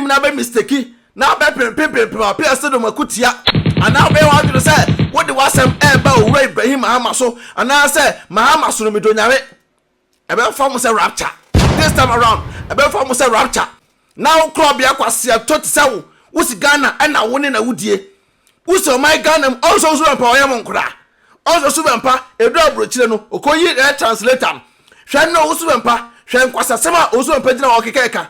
na abɛ mistake na abɛ pempempempem Appiah Stadium akutia, anaa wobɛyɛ w'adwene sɛ wode w'asɛm ɛreba Owura Ibrahim Mahama so, anaasɛ Mahama so no, medɔ Nyame, ɛbɛfa mo sɛ rapture. This time around, ɛbɛfa mo sɛ rapture. Na wo korɔbea kwaseɛ to te sɛ wo wosi Ghana ɛna wo ne na wodie wosi ɔman Ghana mu. Ɔnso so bɛmpa ɔyɛ mo nkora. Ɔnso so bɛmpa edu aburokyire no, okoyi ɛyɛ translator no. Hwɛ no, Owusu Bɛmpa, hwɛ nkwasasɛm a Owusu Bɛmpa gyina hɔ keka ɛka.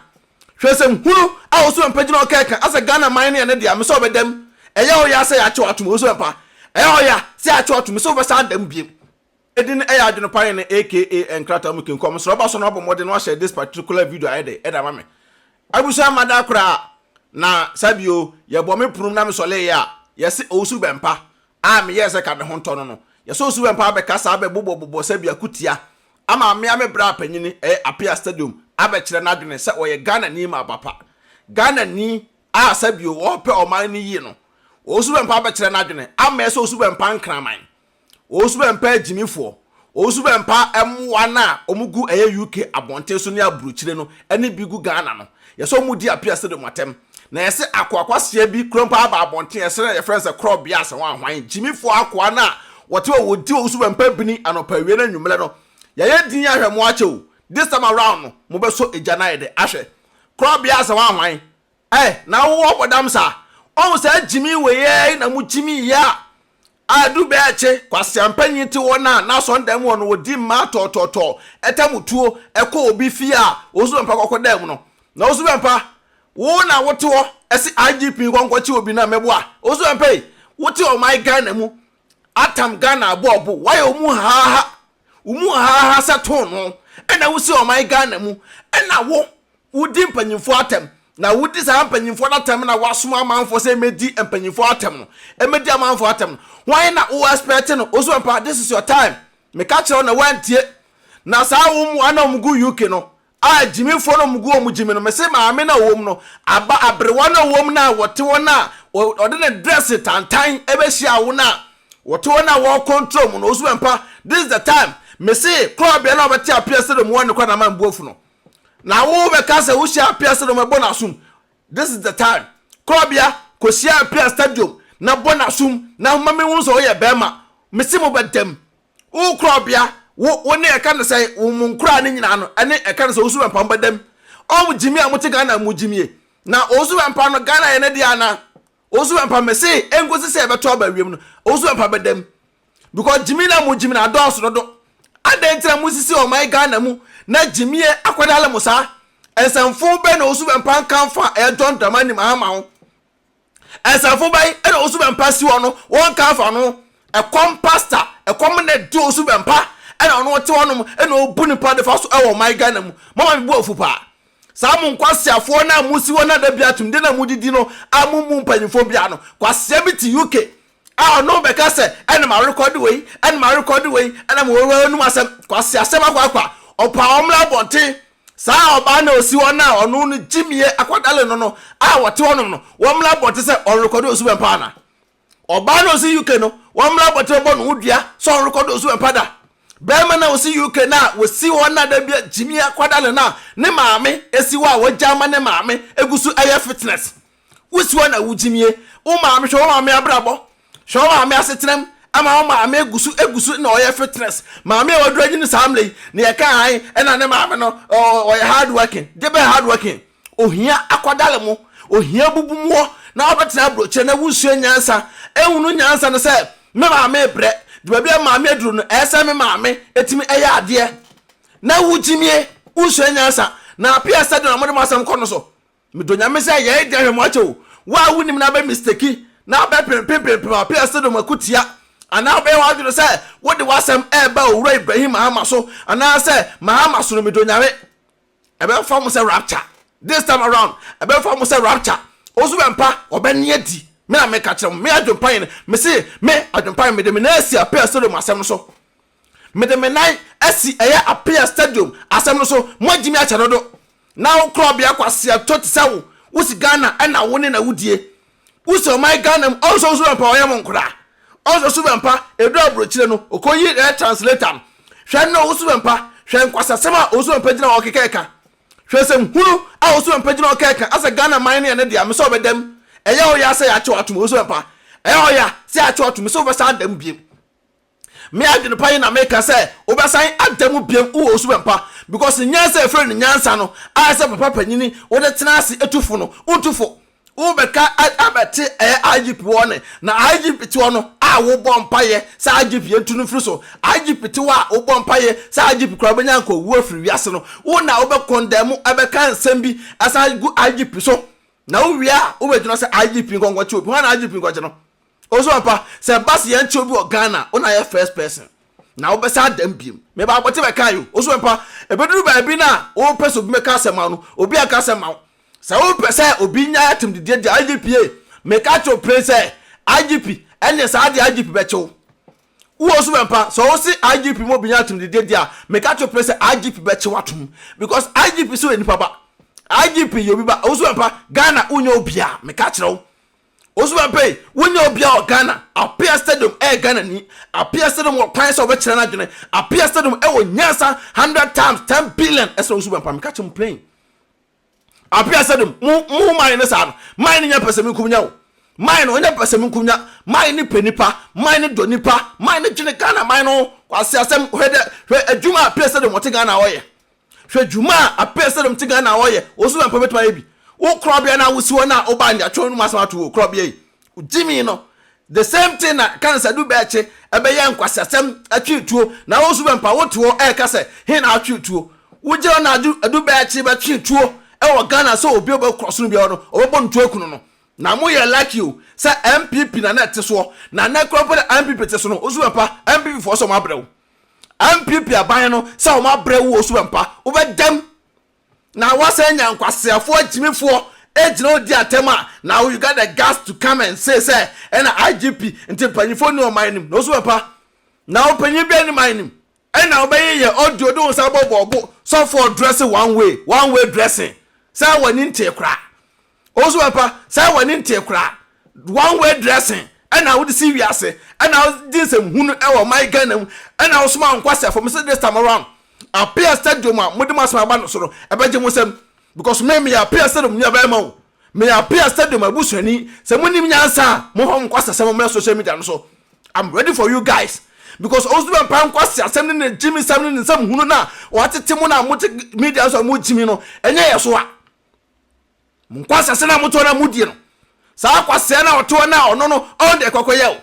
Hwɛ sɛ hunu a Owusu Bɛmpa gyina hɔ keka asɛ Ghana man no yɛ ne dea. Mesɛ ɔbɛdam ɛyɛ ɔya sɛ yɛakyew atom. Owusu Bɛmpa, ɛyɛ ɔya sɛ yɛakyew atom sɛ wobɛsa adam biem. Edin ɛyɛ Adwene Pan ne aka Nkrataa mu Kinkɔm. Sɛ ɔba so no, abɔ mmɔden no ahyɛ this particular video ayɛ de ɛda ma me. Abusua mada koraa na sabio yɛbɔ me punum na mesɔle yɛ a yɛse Owusu Bɛmpa a meyɛɛ sɛ ka me ho ntɔ no. Yɛsɛ Owusu Bɛmpa abɛka saa bɛbobɔbobɔ sɛ bi akutia ama mmea me bra panyini ɛyɛ Appiah Stadium abɛkyerɛ n'adwene sɛ ɔyɛ Ghana ni ma papa, Ghana ni a sɛbio wɔpɛ ɔman no yie no. Owusu Bɛmpa abɛkyerɛ n'adwene ama ɛsɛ Owusu Bɛmpa nkraman, Owusu Bɛmpa agyimifoɔ, Owusu Bɛmpa mmoa no a wɔn gu ɛyɛ UK abɔnten so ne aburokyire no ɛne bi gu Ghana no, yɛsɛ wɔn di Appiah Stadium atɛm. Na yɛsɛ akoakwaseɛ bi kuro mpa aba abɔnten, yɛsɛ na yɛfrɛ no sɛ korɔbea asɛ wɔn ahwan gyimifoɔ akoa no a wɔte hɔ wɔdi Owusu Bɛmpa bini anɔpa, awie no, anwummerɛ no. Yɛyɛ din ahwɛ mo akyɛ o. This time around no, mobɛsɔ egya no ayɛ dɛ ahwɛ korɔbea asɛ wɔn ahwan ɛ na wowɔ bɔdam saa. Ɔhu sɛ gyimi wei yɛ na mo gyimi yɛ a adu bɛɛ kye kwasiampanyin te hɔ na n'asɔndan mu hɔ no, wɔdi mmaa tɔɔtɔɔtɔɔ ɛtam tuo ɛkɔ obi fie a Owusu Bɛmpa kɔkɔ dan mu no. Na Owusu Bɛmpa, wo na wote hɔ ɛsi IGP nkɔnkɔkye obi na mɛboa. Owusu Bɛmpa yi, wote ɔman Ghana mu atam Ghana aboɔbo, wayɛ ɔmu haaha, ɔmu haaha sɛ too no, ɛna wosi ɔman Ghana mu, ɛna wo wodi mpanyinfoɔ atɛm, na wodi saa mpanyinfoɔ no atɛm na wasoma amanfoɔ sɛ ɛmɛdi mpanyinfoɔ atɛm no, ɛmɛdi amanfoɔ atɛm no. Wɔn na wo expect no? Owusu Bɛmpa, this is your time. Meka kyerɛ wo na wantie. Na saa wo mmoa na wɔn gu UK no a gyimifoɔ na wɔn gu wɔn gyimi no, mese maame na wɔm no aba aberewa na wɔm na wɔte hɔ na ɔde ne dress tantan ɛbɛhyia wo na wɔte hɔ na wɔn control mu no. Owusu Bɛmpa, this is the time. Mese korɔbea na wɔbɛte Appiah Stadium wɔn ne kɔ na man bu afu no na wo bɛka sɛ wohyia Appiah Stadium ɛbɔ n'asom. This is the time. Korɔbea kɔhyia Appiah Stadium na bɔ n'asom na mma mi hu sɛ ɔyɛ bɛrima. Mese mo bɛdɛm wo korɔbea, wo ne ɛka no sɛ wo mu nkora ne nyinaa no ɛne ɛka no sɛ Owusu Bɛmpa mo bɛdɛm. Ɔmo gyimi a mote Ghana mu gyimie na Owusu Bɛmpa no, Ghana yɛ ne deɛ ana? Owusu Bɛmpa, mese enkosi sɛ ɛbɛtɔ aba wiem no, Owusu Bɛmpa bɛdɛm because gyimi na mo gyimi na adɔɔso dodo. Adan nti na mo sisi ɔman Ghana mu na gyimie akɔdale mo saa? Nsɛmfo bɛn na Owusu Bɛmpa nkamfa ɛyɛ John Dramani Mahama ho? Nsɛmfo bɛn ɛna Owusu Bɛmpa si hɔ no wɔn nkamfa no? Ɛkɔm pastor, ɛkɔm na di Owusu Bɛmpa, ɛna ɔno ɔte hɔnom ɛna ɔbu nipa de fa so ɛwɔ ɔman Ghana mu. Mama mi bu afu paa. Saa mo nkwasiafoɔ na mo si hɔ na da bi atum de na mo didi no a mo mu mpanyinfoɔ bia no, kwasia bi te UK a ɔno bɛka sɛ ɛna ma rekɔde wei, ɛna ma rekɔde wei, ɛna ma wɔwura onum asɛm, kwasi asɛm akɔ ɔpa ɔmla abɔnten. Saa ɔbaa na osi hɔ na ɔno no gyimie akwadale no a wɔte hɔnom no, wɔmla abɔnten sɛ ɔrekɔde Owusu Bɛmpa ana? Ɔbaa na osi UK no, wɔmla abɔnten bɔ no ho dua sɛ ɔrekɔde Owusu Bɛmpa da. Bɛrima na osi UK na wosi hɔ na da bi gyimie akwadale na ne maame esi hɔ a wɔgya ama ne maame egu so ɛyɛ fitness. Wosi hɔ na wogyimie wo maame. Hwɛ wo maame abrabɔ, hwɛ wo maame asetenam ama wo maame egu so na ɔyɛ fitness. Maame a waduru anyini saa mmerɛ yi na yɛka han ɛna ne maame no ɔyɛ hard working de bɛyɛ hard working. Ohia akwadale mo, ohia bubu mu hɔ na wabɛtena aburokyerɛ na wusua nyansa ehunu nyansa no sɛ me maame brɛ de baabi a maame aduru no, ɛyɛ sɛ me maame etimi ɛyɛ adeɛ na wogyimie wusua nyansa na Appiah Stadium na mo de mo asɛm kɔ no so. Medɔ Nyame sɛ yɛyɛ deɛ hwɛ mo akyɛ o. Wo a wonim na abɛ mistake na abɛ pempempempem Appiah Stadium akutia, anaa wobɛyɛ w'adwene sɛ wode w'asɛm ɛreba Owura Ibrahim Mahama so, anaasɛ Mahama so no, medɔ Nyame, ɛbɛfa mo sɛ rapture. This time around, ɛbɛfa mo sɛ rapture. Owusu Bɛmpa ɔbɛne adi. Me na meka kyerɛ mo, me adwempa yɛn, me se me adwempa yɛn, mede me nan asi Appiah Stadium asɛm no so. Mede me nan asi ɛyɛ Appiah Stadium asɛm no so. Mo agyimi akyɛ no do na wo korɔbea kwaseɛ to te sɛ wo wosi Ghana ɛna wo ne na wodie wosi ɔman Ghana mu. Ɔnso Owusu Bɛmpa ɔyɛ mo nkora. Ɔnso so bɛmpa edu aburokyire no, okoyi ɛyɛ translator no. Hwɛ no, Owusu Bɛmpa, hwɛ nkwasasɛm a Owusu Bɛmpa gyina hɔ keka ɛka. Hwɛ sɛ hunu a Owusu Bɛmpa gyina hɔ kɛka asɛ Ghana man no yɛ ne dea, me sɛ ɔbɛdam. Ɛyɛ ɔya sɛ yɛakye wo atom, Owusu Bɛmpa. Ɛyɛ ɔya sɛ yɛakye wo atom, me sɛ wobɛsan ada mu biem. Me adwene pa yi na meka sɛ wobɛsan ada mu biam wowɔ osu bɛmpa because nyansa a yɛfrɛ no nyansa no a ɛsɛ papa panyini wode tena ase tu fo no wontu fo. Wobɛka abɛte ɛyɛ IGP hɔ ne na IGP te hɔ no a wobɔ mpayɛ sɛ IGP yɛntu no mfiri so. IGP te hɔ a wobɔ mpayɛ sɛ IGP koraa wobɛnya nka owu afiri wiase no wo na wobɛ condemn ɛbɛka nsɛm bi asan gu IGP so na wowie a wobɛgyina sɛ IGP nkɔnkɔkye obi. Hwan na IGP nkɔkye no? Osu ampa, sɛ ɛba sɛ yɛnkyɛ obi wɔ Ghana a, wo na ayɛ first person. Na wobɛsan ada mu biom. Meba abɔnten bɛkae o. Osu ampa, ɛbɛduru baabi no a wopɛ sɛ obi mmɛka asɛm ma wo no, obi anka asɛm ma wo. Sɛ wopɛ sɛ obi nya atemdidie deɛ, IGP ei, meka kyerɛ wo plen sɛ, IGP, ɛnneɛ saa deɛ IGP bɛkye wo. Wo Osu bɛmpa, sɛ wose IGP ma obi nya atemdidie deɛ a, meka kyerɛ wo plen sɛ IGP bɛkye wo atom. Because IGP sɛ ɔyɛ nipa ba. IGP yɛ obi ba. Osu bɛmpa, Ghana wonyɛ obiara, meka kyerɛ wo. Osu Pay, wonyɛ obiara wɔ Ghana. Appiah Stadium ɛyɛ Ghana ni. Appiah Stadium wɔ kwan sɛ ɔbɛkyerɛ n'adwene. Appiah Stadium ɛwɔ nyansa 100 times 10 billion ɛsɛ Osu Bɛmpa. Meka kyerɛ mo plain. Appiah Stadium, mo mo man ne saa no. Man no nyɛ pɛsɛmenkominya o. Man no ɔnyɛ pɛsɛmenkominya. Man no pɛ nipa. Man no dɔ nipa. Man no dwene Ghana man no ho. Kwasi asɛm hwɛ dɛ hwɛ adwuma a Appiah Stadium ɔte Ghana ɔyɛ. Hwɛ dwuma a apɛ sɛ dɔm te Ghana a wɔyɛ, wo nso bɛmpa bɛtumi ayɛ bi. Wo korɔbea no a wosi hɔ no a wobaa no yɛatwerɛ no mu asɛm ato wo korɔbea yi. Wo gyimii no, the same thing na Kansas du bɛɛkye ɛbɛyɛ nkwaseasɛm ɛtwe tuo na wo nso bɛmpa wote hɔ ɛɛka sɛ he na atwe tuo. Wo gyina hɔ na adu adu bɛɛkye bɛtwe tuo ɛwɔ Ghana sɛ obi a ɔbɛkorɔ so no biara no ɔbɛbɔ no tuo akunu no. Na mo yɛ lucky o sɛ NPP na na ɛte soɔ na nɛ koraa mpo na NPP te so no wo nso bɛmpa NPP foɔ sɛ wɔn abrɛ wo. NPP aban no sɛ wɔn abrɛ wo osu bɛmpa wobɛdam na wasan anya nkwaseafoɔ agyimifoɔ egyina odi atɛm a now you got the guts to come and say sɛ ɛna IGP nti mpanyinfoɔ ni ɔman nim na osu bɛmpa na ɔpanyin bi anim anim ɛna wobɛyɛ yɛ audio de wo nsa bɔ bɔɔbo sɔfoɔ dressing one way, one way dressing sɛ w'ani ntee koraa. Wo nso papa, saa w'ani ntee koraa. One way dressing ɛna wode si wiase, ɛna wode nsɛm hunu ɛwɔ ɔman Ghana mu, ɛna wosoma wo nkwasiafo. Mese this time around, Appiah Stadium a mode mo asɛm aba no so no, ɛbɛgye mo nsam. Because me meyɛ Appiah Stadium nua bɛrima o. Meyɛ Appiah Stadium abusuani. Sɛ monim nyansa a, momfa mo nkwasiasɛm mmra social media no so. I'm ready for you guys. Because Owusu Bɛmpa nkwasiasɛm ne ne gyimisɛm ne ne nsɛm hunu no a wɔatete mo no a mote media no so a mogyimi no, ɛnyɛ yɛ so a. Mo nkwasasɛm na motoɔ na modie no. Saa kwasea na ɔtoɔ na ɔno no ɔn deɛ kɔkɔ yɛ o.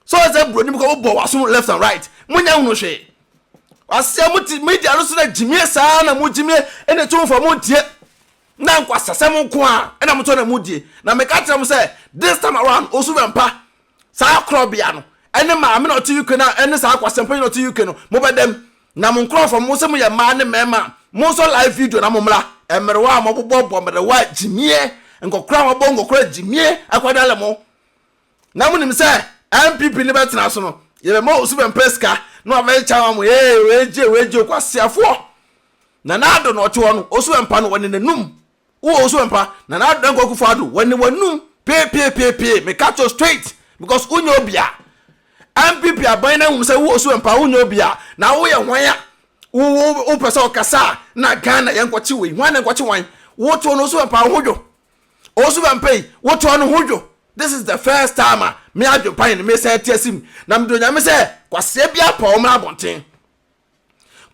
So sɛ buroni bi kɔ bɔ wasom left and right. Mo nya hunu hwee. Kwasea mo ti media no so na gyimie saa na mo gyimie ɛna etu mo fɔ mo ntie. Na nkwasasɛm nko a ɛna motoɔ na modie. Na meka kyerɛ mo sɛ this time around osu bɛmpa. Saa korɔbea no ɛne maame na ɔte UK no ɛne saa kwasea mpanyin na ɔte UK no mobɛdam. Na mo nkurɔfoɔ, mo sɛ moyɛ mmaa ne mmarima a, monsɔ live video na mommra. Mmerewa a mobobɔbɔ mmerewa gyimie, nkɔkora a mobɔ nkɔkora gyimie akwadale mo. Na monim sɛ NPP ne bɛtena so no, yɛbɛma Osu Bɛmpɛ sika na wabɛkyekyɛ ama mo, ee, wei gye, wei gye, okwaseafoɔ. Nana Addo na ɔte hɔ no, Osu Bɛmpa no, wɔne n'anum. Wowɔ wo so mpa Nana Addo Dankwa Akufo Addo wɔne w'anum peepeepeepee meka kyerɛ straight because wonyɛ obi a NPP aban no ahunu sɛ wowɔ so mpa wonyɛ obi a na woyɛ hwan a wo wopɛ sɛ ɔkasa a na Ghana yɛnkɔkye wei hwan na nkɔkye hwan wotoɔ no so mpa wo ho dwo ɔwɔ so mpa yi wotoɔ no ho dwo. This is the first time a me adwempa yɛ no mesan te asim na medɔ Nyame sɛ kwasea bi apa ɔmmra abɔnten.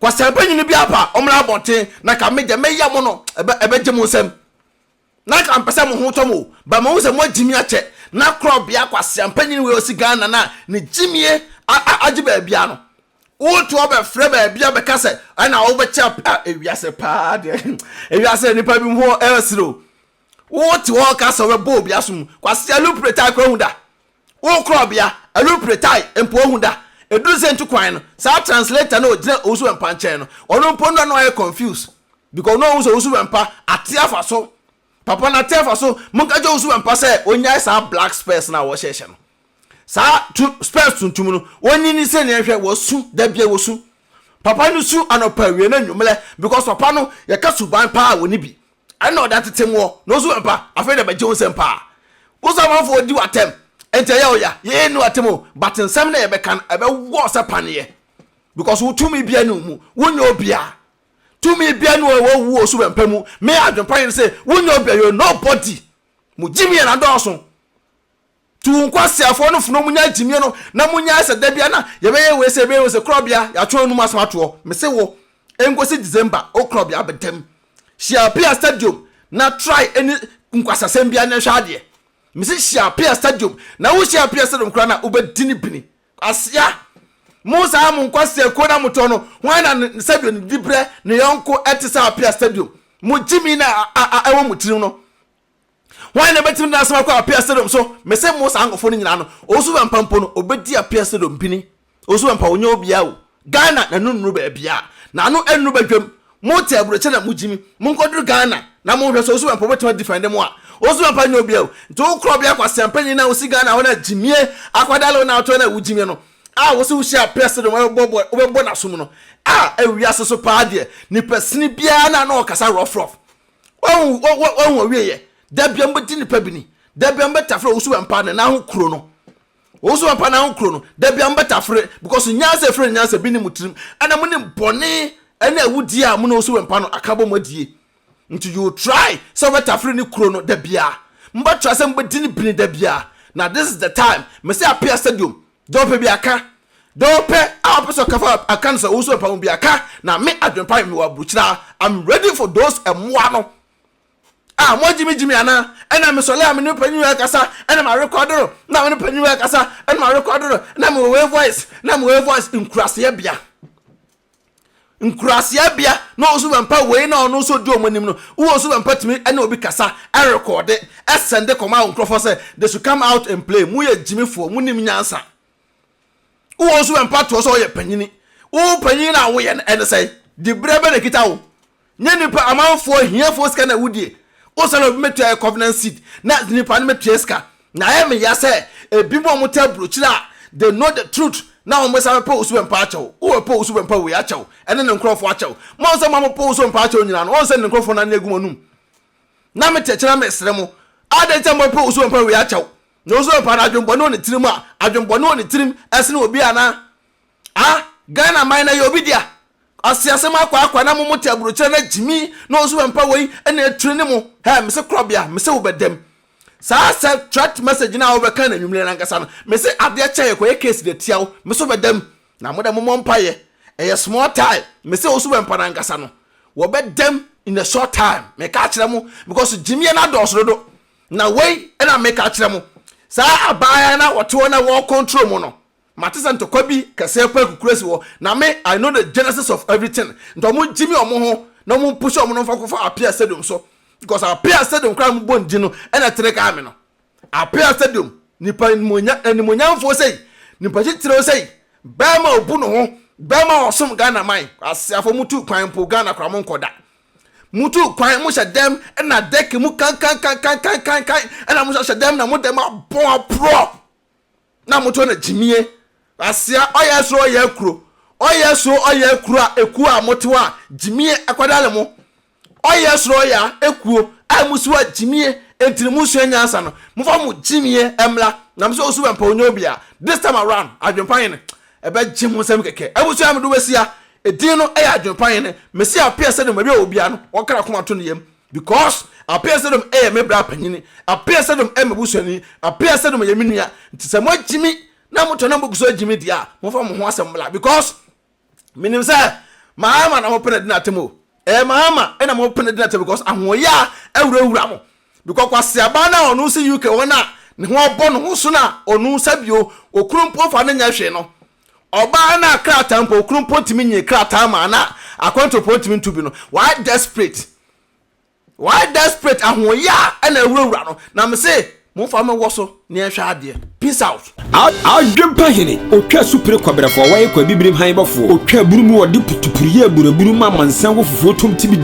Kwasea panyin bi aba, ɔmmra abɔnten, na ka me deɛ mɛyɛ mo no, ɛbɛ ɛbɛgye mo nsam. Na nka mpɛ sɛ mo ho tɔ mo, ba mahu sɛ moagye mi akyɛ. Na korɔbea kwasea mpanyin wei ɔsi Ghana na ne gyimie agye baabia no. Woto ɔbɛfrɛ baabi abɛka sɛ ɛna wobɛkyɛ a ewiase paa deɛ ewiase nipa bi ho ɛresere o. Wote hɔ ka sɛ wobɛbɔ obi asom. Kwasea lupre tae kora hu da. Wo korɔbea, alupre tae mpo ohu da. Eduru sɛ ntu kwan no, saa translator no a ogyina Owusu Bɛmpa nkyɛn no, ɔno mpo no na ɔayɛ confused because ɔno ohu sɛ Owusu Bɛmpa ate afa so. Papa no ate afa so. Monka nkyerɛ Owusu Bɛmpa sɛ onnyae saa black spurs no a wɔhyɛhyɛ no. Saa tu spurs tuntum no, onyini sɛnea nhwɛ, wɔsu, da biara wɔsu. Papa no su anɔpa, awia ne anwummerɛ because papa no, yɛka suban paa a ɔnni bi. Ɛna ɔde atete moɔ na ɔso mpa afei na bɛgye wo nsɛm paa. Wo sɛ amanfoɔ di w'atɛm nti ɛyɛ wo ya yɛn nni w'atɛm o but nsɛm na yɛbɛka no ɛbɛwɔ sɛ paneɛ because wo tumi bia ne wo mu wonyɛ obia. Tumi bia ne wɔ wu Osu Bɛmpa mu. Me adwempa yɛn sɛ wonyɛ obi a, you're nobody. Mo gyimie na dɔɔso. Tu nkwasiafoɔ no fono, munya gyimie no na munya sɛ da bia na yɛbɛyɛ wei sɛ yɛbɛyɛ wei sɛ korɔbea yɛatwe anum asɛm atoɔ. Mese wo nkosi December wo korɔbea bɛdam. Hyia Apia Stadium na try any nkwasasɛm bia na hwɛ adeɛ. Mese hyia Apia Stadium na wo hyia Apia Stadium koraa na wobɛdi ne bini. Asia mo saa mo nkwasia kuo na motɔ no, hwan na ne sɛdeɛ ne dibrɛ ne yɔnko ɛte sɛ Apia Stadium? Mo gyimi na ɛwɔ mo tirim no, hwan na bɛtumi de asɛm akɔ Apia Stadium so? Mese mo saa nkɔfoɔ no nyinaa no, Owusu Bɛmpa mpo no obɛdi Apia Stadium bini. Owusu Bɛmpa onyɛ obiara o. Ghana na no nnuru baabia na ano nnuru badwam. Mo te aburokyɛ na mo gyimi. Monkɔduru Ghana na monhwɛ sɛ Owusu Bɛmpa obɛtumi adefend mo a. Owusu Bɛmpa nyɛ obiara o. Nti wo korɔ bia kwasia mpanyin na wosi Ghana hɔ na gyimie akwadale wo na wotɔ na wogyimie no a wo sɛ wohyia Apia Stadium wobɛbɔ wobɛbɔ n'asom no a, awiase so paa deɛ nipa sini biara na ɔkasa rough rough. Wahu wahu awieyɛ da bia mbɛdi nipa bi ni, da bia mbɛtafere Owusu Bɛmpa ne nan ho kuro no. Owusu Bɛmpa nan ho kuro no, da bia mbɛtafere because nyansa efiri nyansa bi ne mu tirim ɛna mo ne bɔne ɛne awudie a mo ne Owusu Bɛmpa no aka bɔ mo adie. Nti you try sɛ wobɛtafere ne kuro no da bia mbɛtry sɛ mbɛdi ne bini da bia. Na this is the time mɛ sɛ Apia Stadium deɛ ɔpɛ bi aka, deɛ ɔpɛ a ɔpɛ sɛ ɔka aka no sɛ Owusu Bɛmpa ho bi aka. Na me adwempa mi wɔ aburukyira, I'm ready for those mmoa no a mo gyimigyimi ana. Ɛna mesɔle a me ne panyin wɔ kasa ɛna ma record no, na me ne panyin wɔ kasa ɛna ma record no, na me wɔ voice na me wɔ voice. Nkuraseɛ bea, nkuraseɛ bea na Owusu Bɛmpa wei na ɔno nso di ɔmo anim no. Wo Owusu Bɛmpa tumi ɛne obi kasa ɛrecord ɛsend kɔma wɔn nkurɔfoɔ sɛ they should come out and play. Mo yɛ gyimifoɔ, mo nim nyansa. Wo Owusu Bɛmpa toɔ sɛ ɔyɛ panyini, wo panyin na woyɛ no ɛne sɛ dibrɛ bɛ na kita wo nye nipa amanfoɔ hiafoɔ sika na wudie. Wosan obi mɛtua yɛ covenant seed na nipa no mɛtua sika na ayɛ me ya sɛ ebi mu a wɔn te aburokyire a they know the truth na wɔn bɛsa bɛpɛ Owusu Bɛmpa akyɛw. Wowɔ pɛ Owusu Bɛmpa wei akyɛw ɛne ne nkurɔfoɔ akyɛw mo sɛ mo a mo pɛ Owusu Bɛmpa akyɛw nyinaa no, wɔn sɛ ne nkurɔfoɔ nan egu mo anum na me te kyerɛ me srɛ mo adan sɛ mo pɛ Owusu Bɛmpa wei akyɛw na Owusu Bɛmpa no adwembɔne wɔ ne tirim a adwembɔne wɔ ne tirim ɛsene obi ana ah. Ghana man na yɛ obi dea asiasɛm akɔ akɔ na mo mo te aburokyerɛ na gyimi na Owusu Bɛmpa wei ɛna etiri ne mo hɛ. Mese korɔbea, mese wo bɛdɛm saa sɛ threat message na wobɛka na nwumire nankasa no, mese adeɛ kyɛn yɛ kɔyɛ case de tia wo. Mese wobɛdɛm na mo dɛ momɔ mpayɛ ɛyɛ small time. Mese Owusu Bɛmpa nankasa no wɔbɛdɛm in a short time. Meka kyerɛ mo because gyimie no adɔɔso dodo. Na wei ɛna meka kyerɛ mo, saa abaayewa na wɔte hɔ na wɔn control mu no, mate sɛ ntɔkwa bi kɛseɛ pa kukura si hɔ. Na me, I know the genesis of everything. Nti ɔmo gyimi ɔmo ho na ɔmo push ɔmo no nfa kɔfa Apia Stadium so because Apia Stadium koraa mo bɔ ndi no ɛna tere kaa mi no. Apia Stadium nipa animuonya animuonyamfoɔ sɛyi, nipa titiriw sɛyi, bɛrima obu ne ho, bɛrima ɔsom Ghana man. Aseafo mo tu kwan mpo Ghana koraa mo nkɔ da. Mo tu kwan mo hyɛ dɛm ɛna dɛki mu kankankankankankan ɛna mo hyɛ dɛm na mo dɛm abɔn aporɔ na mo to na gyimie asia. Ɔyɛ soro ɔyɛ kuro, ɔyɛ soro ɔyɛ kuro a ekuo a mo te hɔ a gyimie akwadale mo. Ɔyɛ soro ɔyɛ ekuo a mo si hɔ a gyimie ntiri mo nsua nyansa no, mo fa mo gyimie ɛmla na mo sɛ Osu Bɛmpa onye obi a. This time around adwempa yɛn ɛbɛgye mo nsɛm kɛkɛ. Abusua mi do bɛsia edin no ɛyɛ adwempa yɛn. Mesi Apia Stadium baabi a obiara no wɔkara kɔma to ne yam because Apia Stadium ɛyɛ me bra panyini, Apia Stadium ɛyɛ me busuani, Apia Stadium ɛyɛ me nua. Nti sɛ mo agyimi na mo tɔ na mo gu so agyimi deɛ a, mo fa mo ho asɛm bla because menim sɛ Mahama na mo pɛ na di n'atam o. Ɛyɛ Mahama ɛna mo pɛ na di n'atam because ahoɔyɛ a ɛwurawura mo because kwasiaba na ɔno si UK wɔn a ne ho abɔ ne ho so na ɔno sɛbio okunu mpo fa ne nyɛ hwee no. Ɔbaa na krataa mpo okunu mpo ntumi nye krataa ma na akwantu mpo ntumi ntu bi no. Why desperate, why desperate? Ahoɔyɛ a ɛna awurawura no na me se momfa me wɔ so ne ɛhwɛ adeɛ. Peace out. Adwempa hene otwa supere kɔbrɛfoɔ a wɔyɛ kɔ abibirim han bɔfoɔ otwa aburu mu wɔde putupuru yɛ aburaburu ma amansan wɔ fufuo tom ti bi.